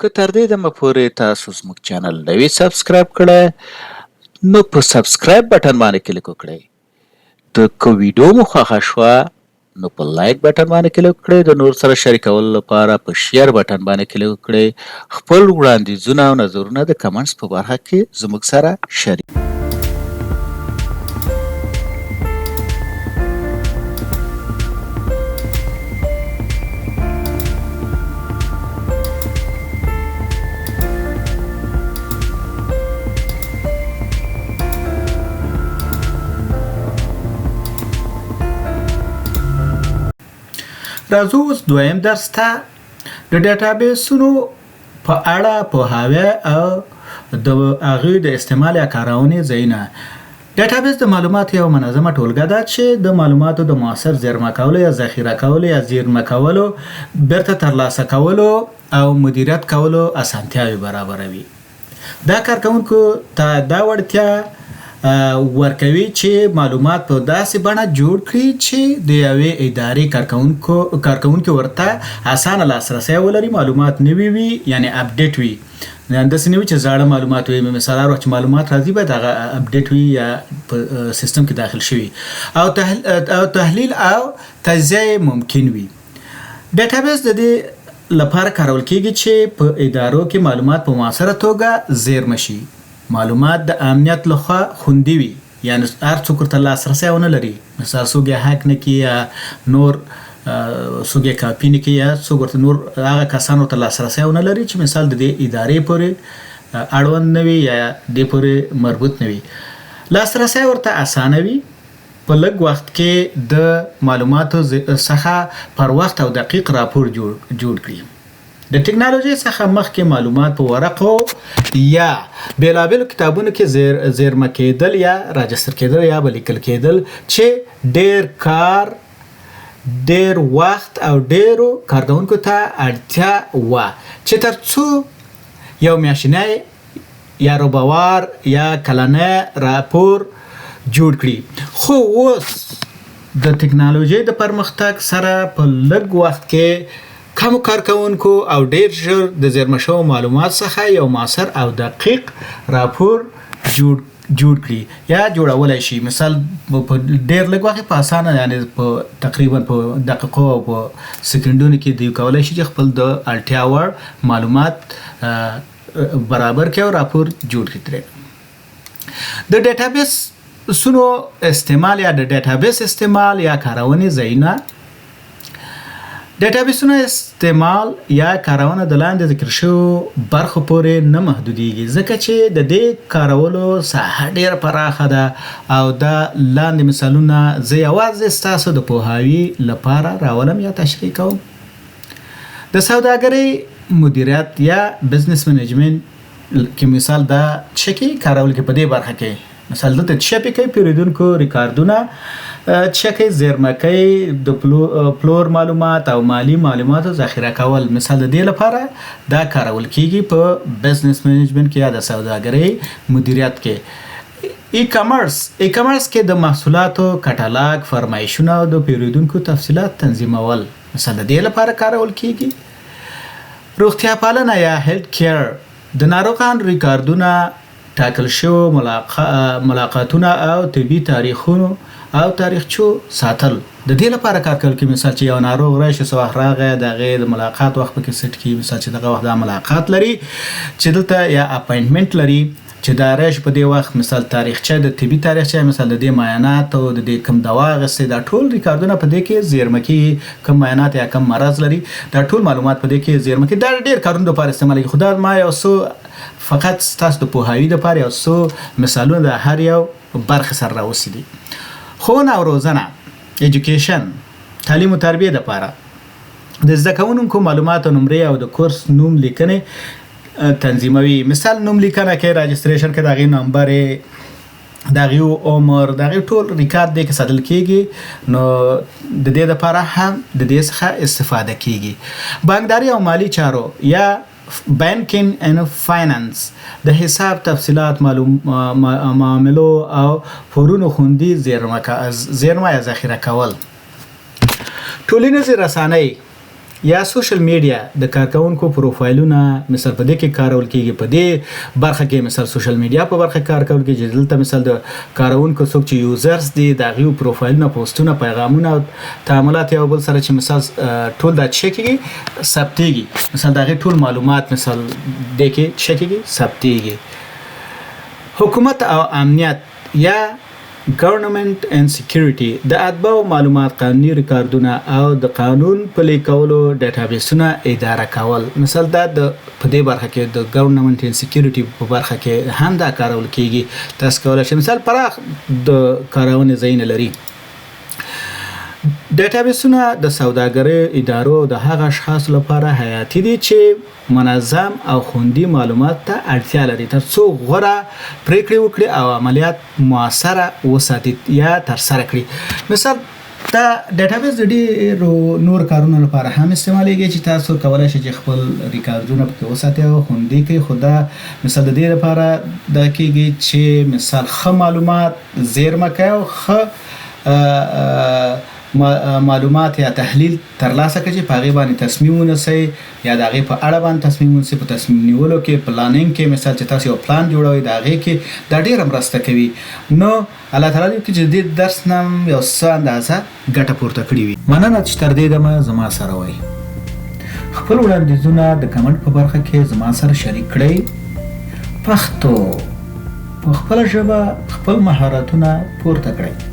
که تر دې دمه پورې تاسو زموږ چینل نه وي سبسکرایب کړی نو په سبسکرایب بټن باندې کلیک وکړئ. د که ویډیو مو خوښه شوه نو په لایک بټن باندې کلیک وکړئ، د نور سره شریکولو لپاره په شیر بټن باندې کلیک وکړئ. خپل وړاندیزونه او نظرونه د کمنټس په برخه کې زموږ سره شریک. راځو اوس دویم درس ته، د ډیټابیسونو په اړه پوهاوی او د هغوی د استعمال یا کارونې ځایونه. ډیټابیس د معلوماتو یوه منظمه ټولګه ده چې د معلوماتو د موثر زیرمه کولو یا ذخیره کولو یا زیرمه کولو، بیرته ترلاسه کولو او مدیریت کولو اسانتیاوې برابروي. دا کارکوونکو ته دا وړتیا ورکوي چې معلومات په داسې بڼه جوړ کړي چې د یوې ادارې کارکوونکي ورته اسانه لاسرسی ولري، معلومات نوي وي یعنې اپډیټ وي، یعنې داسې نه وي چې زاړه معلومات وي. مثال هر وخت چې معلومات راځي باید هغه اپډیټ وي یا په سیستم کې داخل شوي او تحلیل او تجزیه یې ممکن وي. ډیټابیس د دې لپاره کارول کېږي چې په ادارو کې معلومات په موثره توګه زېرمه شي، معلومات د امنیت له خوا خوندي وي، یعنې هر څوک ورته لاسرسی ونه لري، مثال څوک یې هک نه کړي یا نور څوک یې کاپي نه کړي یا څوک ورته نور هغه کسان ورته لاسرسی ونه لري چې مثال د دې ادارې پورې اړوند نه وي یا دې پورې مربوط نه وي. لاسرسی ورته اسانه وي. په لږ وخت کې د معلوماتو څخه پر وخت او دقیق راپور جوړ کړي. د ټکنالوژۍ څخه مخکې معلومات په ورقو یا بېلابېلو کتابونو کې زېرمه کېدل یا راجستر کېدل یا به لیکل کېدل چې ډېر کار، ډېر وخت او ډېرو کارکوونکو ته اړتیا وه چې تر څو یو میاشتنی یا ربعوار یا کلنی راپور جوړ کړي، خو اوس د ټکنالوژۍ د پرمختګ سره په لږ وخت کې کمو کارکوونکو او ډیر ژر د زیرمه شوو معلوماتو څخه یو موثر او دقیق راپور جوړ جوړ کړي یا جوړولای شي. مثال په ډیر لږ وخت په اسانه، یعنی په تقریبا په دقیقو او په سیکنډونو کې دوی کولای شي چې خپل د اړتیا وړ معلومات برابر کړي او راپور جوړ کړي ترې. د ډیټابیس سونو استعمال یا د ډیټابیس استعمال یا کارونې ځایونه. ډیټابیسونو استعمال یا کارونه د لاندې ذکر شوو برخو پورې نه محدودیږي، ځکه چې د دې کارولو ساحه ډیره پراخه ده او دا لاندې مثالونه زه یوازې ستاسو د پوهاوي لپاره راولم یا تشریح کوم. د سوداګرۍ مدیریت یا بزنس منیجمنت کې مثال دا څه کې کارول کې په دې برخه کې مثال دلته څه پې کوي؟ پیریدونکو ریکارډونه څه کوي؟ زیرمه کوي، د پلور معلومات او مالي معلوماتو ذخیره کول. مثال د دې لپاره دا کارول کیږي په بزنس منیجمنت کې یا د سوداګرۍ مدیریت کې. ای کامرس، ای کامرس کې د محصولاتو کټالاګ، فرمایشونه او د پیریدونکو تفصیلات تنظیمول مثال د دې لپاره کارول کیږي. روغتیا پالنه یا هیلت کیر، د ناروغانو ریکاردونه، ټاکل شوو ملاقاتونه او طبي تاریخونو او تاریخچو ساتل د دې لپاره کار کول کیږي. مثال چې یو ناروغ راشي، څه وخت راغی، د هغې د ملاقات وخت پکې سیټ کړي، مثال چې دغه وخت دا ملاقات لري چې دلته یا اپاینټمنټ لري چې دا راشي په دې وخت. مثال تاریخچه، د طبي تاریخچه، مثال د دې معاینات او د دې کوم دوا اخیستې، دا ټول ریکاردونه په دې کې زیرمه کیږي. کوم معاینات یا کوم مرض لري، دا ټول معلومات په دې کې زیرمه کیږي. دا ډیر کارونو لپاره استعمالیږي، خو دا ما یو څو فقط ستاسو د پوهاوي لپاره یو څو مثالونه د هر یو برخې سره راوستي دي. ښوونه او روزنه، ایجوکیشن، تعلیم او تربیې لپاره د زده کوونکو معلوماتو، نمرې او د کورس نوم لیکنې تنظیموي. مثال نوم لیکنه کې، راجستریشن کې د هغې نمبر، د هغې عمر، د هغې ټول ریکارډ دې کې ساتل کیږي، نو د دې لپاره هم د دې څخه استفاده کیږي. بانکداري او مالي چارو یا بانکینګ اینډ فاینانس، د حساب تفصیلات، معلوم معاملو او پورونو خوندي زیرمه یا ذخیره کول. ټولنیزې رسنۍ، یا سوشل میډیا د کارکوونکو پروفایلونه مثال په دې کې کارول کیږي. په دې برخه کې مثال سوشل میډیا په برخه کې کار کول کیږي چې دلته مثال د کاروونکو څوک چې یوزرز دي د هغوی پروفایلونه، پوسټونه، پیغامونه او تعاملات یو بل سره چې مثال ټول دا څه کیږي ثبتیږي. مثال د هغې ټول معلومات مثال دې کې څه کیږي ثبتیږي. حکومت او امنیت یا Government and Security، د اتباعو معلومات، قانوني ریکاردونه او د قانون پلي کولو ډیټابیسونه اداره کول. مثال دا د په دې برخه کې د Government and Security په برخه کې هم دا کارول کیږي. تاسو کولای شئ مثال پراخ د کارونې ځایونه لري. ډیټابیسونه د سوداګرۍ ادارو او د هغه اشخاصو لپاره حیاتي دي چې منظم او خوندي معلومات ته اړتیا لري ترڅو غوره پریکړې وکړي او عملیات موثره وساتي یا ترسره کړي. مثال دا ډیټابیس د ډیرو نور کارونو لپاره هم استعمالیږي چې تاسو کولای شئ چې خپل ریکارډونه پکې وساتئ او خوندي کړئ. خو دا مثال د دې لپاره دا کیږي چې مثال ښه معلومات زیرمه کړئ او ښه معلومات یا تحلیل ترلاسه کړئ چې په هغې باندې تصمیم ونیسئ یا د هغې په اړه باندې تصمیم ونیسئ. په تصمیم نیولو کې، پلانینګ کې، مثال چې تاسو یو پلان جوړوئ د هغې کې دا ډیره مرسته کوي. نو الله تعالی دې وکړي چې د دې درس نه هم یو څه اندازه ګټه پورته کړې وي. مننه چې تر دې دمه زما سره وئ. خپل وړاندیزونه د کمنټ په برخه کې زما سره شریک کړئ. پښتو په خپله ژبه خپل مهارتونه پورته کړئ.